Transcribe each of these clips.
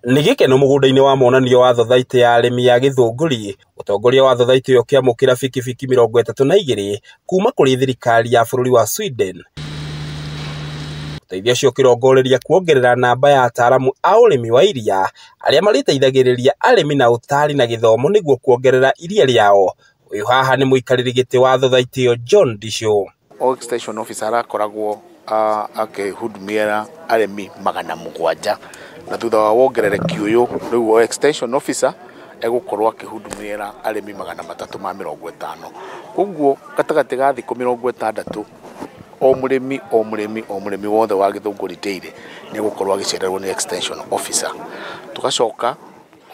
Nĩ gĩkeno mũgũnda-inĩ wa monanio wa thothaitĩ ya arĩmi ya Gĩthũngũri, ũtongoria wa thothaitĩ ĩyo ũkĩamũkĩra bikibiki 32 kuma kũrĩ thirikari ya bũrũri wa Sweden. Ũteithio ũcio ũkĩrongoreria kuongerera namba ya ataaramu a ũrĩmi wa iria arĩa marĩteithagĩrĩria arĩmi na ũtaari na gĩthomo nĩguo kuongerera iria rĩao. Ũyũ haha nĩ mũikarĩri gĩtĩ wa thothaitĩ ĩyo John Ndicũ. O extension officer arakoragwo akĩhudumia arĩmi 700, na thutha wa wongerereki ũyũ rĩu o extension officer egũkorwo akĩhudumia arĩmi 350. Koguo gatagatĩ ga thikũ 60 o mũrĩmi o mũrĩmi o mũrĩmi wothe wa Gĩthũngũri Dairy nĩ egũkorwo agĩcererwo nĩ extension officer. Tũgacoka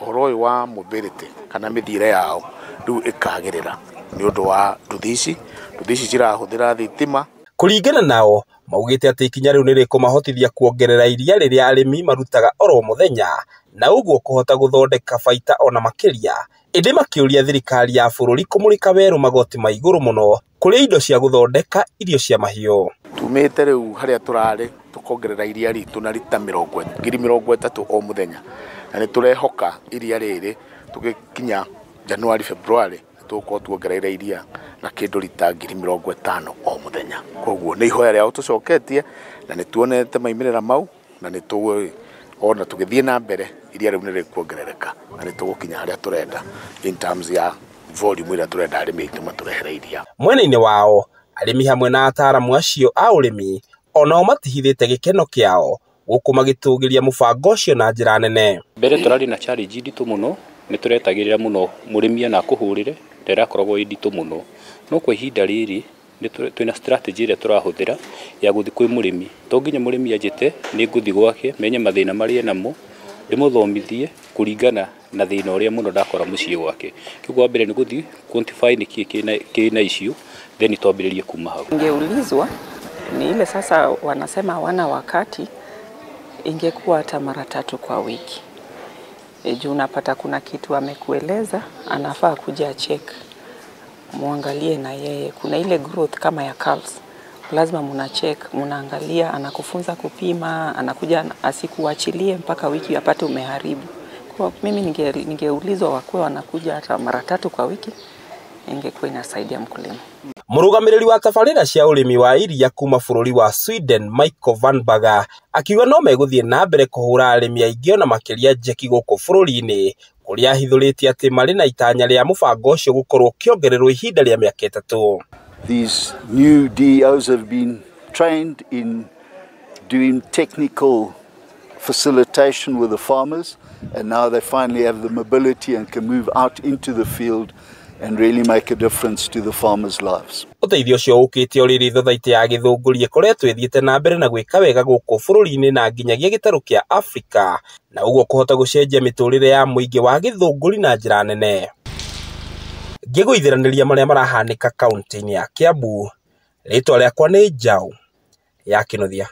ũhoro ũyũ wa mobility kana mĩthiĩre yao rĩu ĩkagĩrĩra nĩ ũndũ wa nduthi ici. Nduthi ici cirahũthĩra thitima. Kũringana nao, maugĩte atĩ ikinya rĩu nĩ rĩkũmahotithia kuongerera iria rĩrĩa arĩmi marutaga oro mũthenya na ũguo kũhota gũthondeka baita ona makĩria. Ĩndĩ makĩũria thirikari ya bũrũri kũmũrĩka werũ magoti ma igũrũ mũno kũrĩ indo cia gũthondeka irio cia mahiũ. Tumĩte rĩu harĩa tũrarĩ tũkongerera iria ritũ na rita 30,000 o mũthenya, na nĩ tũrehoka iria rĩrĩ tũgĩkinya January, February tũgũkorwo tuongereire iria na kĩndũ rita 50,000 o mũthenya. Koguo nĩ ihoya rĩao tũcoketie na nĩ tuonete maimĩrĩra mau, na nĩ tũĩ ona tũgĩthiĩ na mbere iria rĩu nĩ rĩkuongerereka na nĩ tũgũkinya harĩa tũrenda in terms ya volume ĩrĩa tũrenda arĩmi aitũ matũrehere iria. Mwena-inĩ wao, arĩmi hamwe na ataaramu acio a ũrĩmi onao matihithĩte gĩkeno kĩao gũkũ magĩtũgĩria mũbango ũcio na njĩra nene. Mbere tũrarĩ na challenge nditũ mũno, nĩ tũretagĩrĩra mũno mũrĩmi ana akũhũrĩre, na ĩrakoragwo ĩ nditũ mũno. No kwa ihinda rĩrĩ twĩna strategy ĩrĩa tũrahũthĩra ya gũthiĩ kwĩ mũrĩmi. To nginya mũrĩmi anjĩte, nĩ ngũthiĩ gwake, menye mathĩna marĩa enamo, ndĩmũthomithie kũringana na thĩna ũrĩa mũno ndakora mũciĩ gwake. Kĩguo wa mbere nĩ gũthiĩ quantify nĩkĩĩ kĩna issue, then twambĩrĩrie kuma hau. Ningeulizwa ni ile sasa wanasema hawana wakati, ingekuwa hata mara 3 kwa wiki. Juu unapata kuna kitu amekueleza, anafaa kuja check, muangalie na yeye. Kuna ile growth kama ya calves, lazima muna check, munaangalia, anakufunza kupima, anakuja asikuachilie mpaka wiki apate umeharibu. Kwa mimi ningeulizwa wakuwe wanakuja hata mara 3 kwa wiki, ingekuwa inasaidia mkulima. Mũrũgamĩrĩri wa tabarĩra cia ũrĩmi wa iria kuma bũrũri wa Sweden Michael Vanberger akiuga no megũthiĩ na mbere kũhũra arĩmi aingĩ ona makĩria njeki gũkũ bũrũri-inĩ, kũrĩa ahithũrĩtie atĩ marĩ na itanya rĩa mũbango ũcio gũkorwo ũkĩongererwo ihinda rĩa mĩaka 3. These new DEOs have been trained in doing technical facilitation with the farmers, and now they finally have the mobility and can move out into the field and really make a difference to the farmers' lives. Ũteithio ũcio ũkĩte o rĩrĩ thothaitĩ ya Gĩthũngũri ĩkoretwo ĩthiĩte na mbere na gwĩka wega gũkũ bũrũri-inĩ na nginyagia gĩtarũ kĩa Afrika, na ũguo kũhota gũcenjia mĩtũrĩre ya mũingĩ wa Gĩthũngũri na njĩra nene. Ngĩgũithĩranĩria marĩa marahanĩka kaunti-inĩ ya Kiambu, rĩtwa rĩakwa nĩ Njaũ ya Kĩnuthia.